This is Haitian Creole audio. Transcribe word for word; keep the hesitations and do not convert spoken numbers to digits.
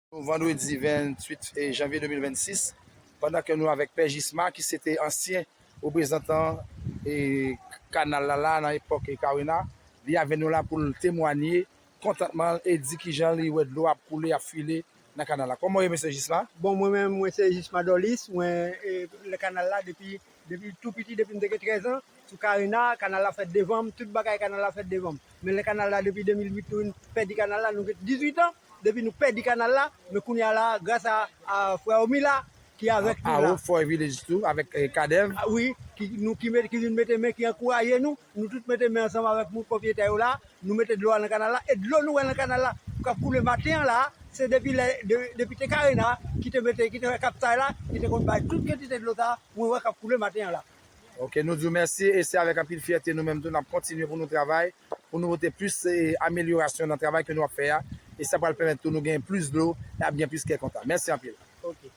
Nou vandredi venntuit janvye de mil vennsis, pandan ke nou avèk Pè Jisma, ki se te ansyen reprezantan e kanal la, la nan epòk e Karena, li avè nou la pou l temwanye kontantman l e di kijan li wè dlo ap koule, ap file nan kanal la. Kòman w ye, mesye Jisma? Bon, mwen menm, mwen se Jisma Dòlis, mwen, e, le kanal la depi, depi tou piti, depi m te gen trèz an, sou Karena, kanal la fèt devan m, tout bagay kanal la fèt devan m. Men lè kanal la, depi de mil uit, nou pèdi kanal la, nou gen dizuit an, depi nou pèdi kanal la, men kounye a la, gras a, a frè Omi la, ki avèk nou la. Fò Village tou, avèk, e, Kadèv. A, wi, ki, nou, ki, met, ki vin mete men, ki ankouraje nou, nou tout mete men ansanm avèk moun pwopyetè yo la, nou mete dlo a nan kanal la, e dlo nou wè nan kanal la, k ap koule maten an la, se depi lè, de, depi te Karena, ki te mete, ki te fè kapsay la, ki te konn bay tout kantite dlo sa, mwen wè k ap koule maten an la. Ok, nou di w mèsi, e se avèk anpil fyète nou menm tou, n ap kontinye pou nou travay, pou nou pote plis, e, amelyorasyon nan travay ke nou ap fè a, e sa pral pèmèt tou nou gen plis dlo, e ap gen plis kè kontan. Mèsi anpil. Ok.